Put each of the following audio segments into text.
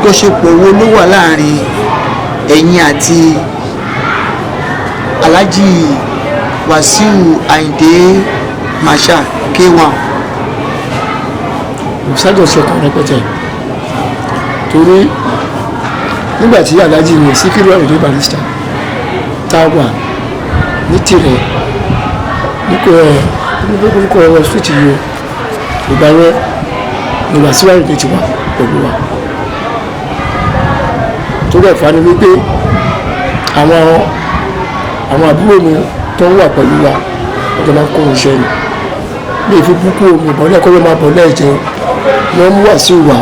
Àjọṣepọ̀ wo ló wà láàrin ẹ̀yin àti Alhaji Wasiu Ayinde Marshal K1? Kò sájọṣe kan rẹpẹtẹ, torí nígbà tí Alhaji ní Síkírù Àyìndé Barrister tá a wà ní tirẹ̀ nípa ẹ̀ orúkọ ọ̀rọ̀ street yìí o, ìgbà yẹn ni Wasiu Ayinde ti wà pẹ̀lú wa. Torí ẹ̀fà ni wípé àwọn àbúrò mi tó ń wà pẹ̀lú wa, wọ́n jọ máa ń kó iṣẹ́ ni ní ìfi búkú omi ìbọ̀lẹ̀ kọ́ ló máa bọ̀ lẹ́ẹ̀jẹ̀. Wọ́n mú Wasiu wá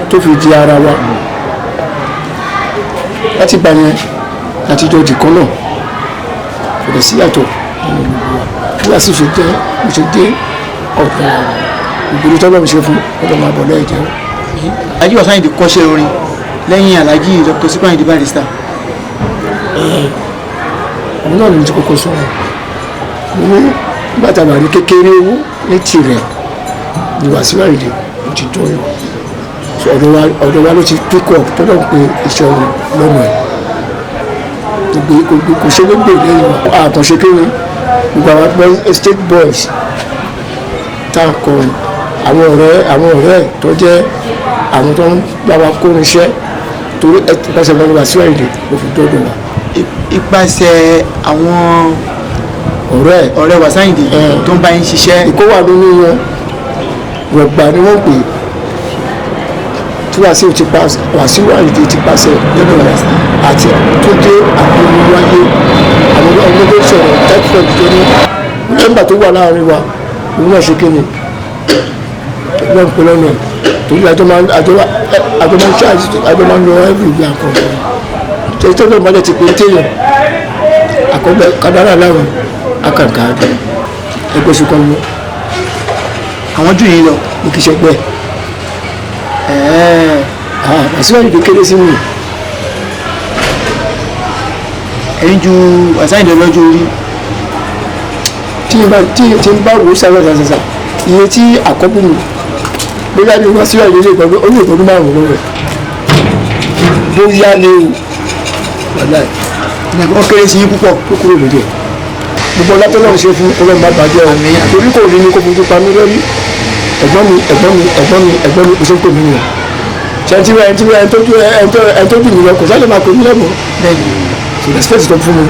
tó fi di ara wa. Láti gbà yẹn láti jọ dìkan náà, kò dẹ̀ sí yàtọ̀ nínú gbogbo wa. Bí Wasiu ṣe jẹ́ bó ṣe dé ọ̀pọ̀ ìgbèrú tọ́lọ́ mi ṣe fún ọjọ́ máa bọ̀ lẹ́ẹ̀jẹ̀ o. Alhaji Wasiu Ayinde kọ́ṣẹ́ orin lẹ́yìn Alhaji Dr. Sikiru Ayinde Barrister? Òun náà ni mo ti kọ́kọ́ sọ̀rọ̀ mo ní nígbà tá a wà ní kékeré owó ní tirẹ̀ ní Wasiu Ayinde mo ti jọ yọ. So ọ̀dọ̀ wa ló ti pick up tó lọ́n pé iṣẹ́ orin lọ́nà ẹ̀ gbogbo kò ṣe gbogbo lẹ́yìn wa. Àkànṣe kéré gbogbo àwọn state boys tá a kọrin, àwọn ọ̀rẹ́ tó jẹ́ àwọn tó ń bá wa kórin iṣẹ́, torí ẹ ti pàṣẹ lọ́wọ́ Wasiu Ayinde ló fi dọ́dọ̀ wa. Ipasẹ̀ àwọn ọ̀rẹ́ ẹ̀. Ọ̀rẹ́ Wasiu Ayinde tó ń bá yín ṣiṣẹ́. Ìkó wà nínú wọn, rọ̀gbà ni wọ́n pè é, tí Wàsíù ti pa Wàsíù Àyìndé ti pàṣẹ lọ́dọ̀ rẹ̀ àti tó dé àbúrò wáyé àwọn ọmọ tó sọ̀rọ̀ typhoid tó ní nọ́mbà tó wà láàrin wa. Òun náà ṣe kí ni wọ́n ń pè lọ́nà ẹ̀, torí àjọ máa ń ṣáàjì, àjọ máa ń lọ everywhere. Àkọ́kọ́ ṣe tó lọ́ọ́ mọ́lẹ̀ ti pé téèyàn àkọ́gbẹ́ kádàrà láwọn akàǹkà ẹgbẹ́ ṣùkọ́ ni. Àwọn jù yín lọ? Ní kí ṣe pẹ́. Wàsíù Àyìndé kéré sí mi. Ẹ̀yin ju Wasiu Ayinde lọ́jọ́ orí? Tí n bá tí n bá wò ó sáré sàṣàṣà, iye tí àkọ́bí mi bóyá ní Wàsíù Àyìndé lè gbọ́dọ̀, ó lè gbọ́dọ̀ 5 lọ́wọ́ ẹ̀ bóyá ní wàhálà. Wọ́n kéré sí yín púpọ̀. Tó kúrò lóde gbogbo ọlátọ́lọ́ ṣe fún ọlọ́run bá bàjẹ́ o, torí kò rí mi kó fojú pa mí lórí. Ẹ̀gbọ́n mi, ẹ̀gbọ́n mi, ẹ̀gbọ́n mi, ẹ̀gbọ́n mi, kò ṣe ń pè mí nìyẹn. Ṣe ẹni tí ẹni tí ẹni tó jù mí lọ kò sáré máa pè mí lẹ́gbọ̀n. So respect tó fún mi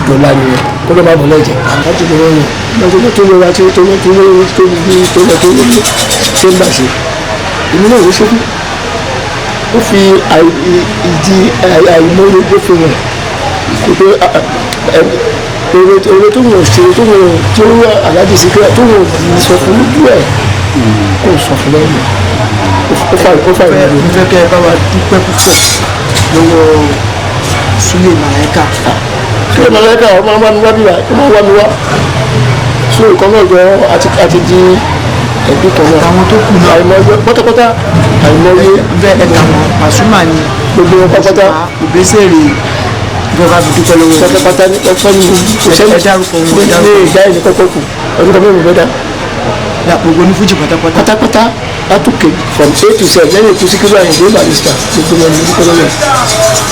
dọ̀la nìyẹn, kó ló máa bọ̀ lẹ́jẹ̀ láti lè wọ́n yẹn lọ́jọ́ tó yọra tí tó tó tó tó lọ tó lọ ṣé ń bà ṣe èmi náà ló ṣe fún. Ó fi ìdí àìmọye ó fi hàn pé èrè tó wọ́n ṣe tó wọ́n tí ó wà Aláàjì Síkírà tó wọ́n sọ fún lójú ẹ̀ kó sọ fún lẹ́yìn. Ó fà ìlú. Mo fẹ́ kẹ́ ẹ bá wa dúpẹ́ púpọ̀ lọ́wọ́ Sule Malaika. Sule Malaika, ọmọ wa mi wá bí wa, ọmọ wa mi wá Sule kan náà jọ àti di ẹbí kan náà. Àwọn tó kù náà. Àìmọye pátápátá, àìmọye. Bẹ́ẹ̀ ẹ̀ka wọn, Pasuma ni. Gbogbo wọn pátápátá. Òbésèrè ìjọba fi dúpẹ́ lọ́wọ́ wọn. Pátápátá ní ọpẹ́ ní kò sẹ́ni. Ẹ dárúkọ wọn, ẹ ní dárúkọ. ìdá ẹni kọ́kọ́ kù ọdún kan mẹ́rin mẹ́ta. Gbogbo ní fújì pátápátá. Pátápátá látòkè from A to Z lẹ́yìn ètò Síkírù Àyìndé Barrister, gbogbo wọn ní dúpẹ́ lọ́wọ́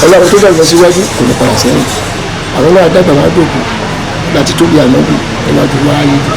ọlọ́run tó dàgbà síwájú kò ní padà sẹ́yìn. Àwọn náà dàgbà wá dòkú láti tóbi ànábì níwájú wá ayé jù.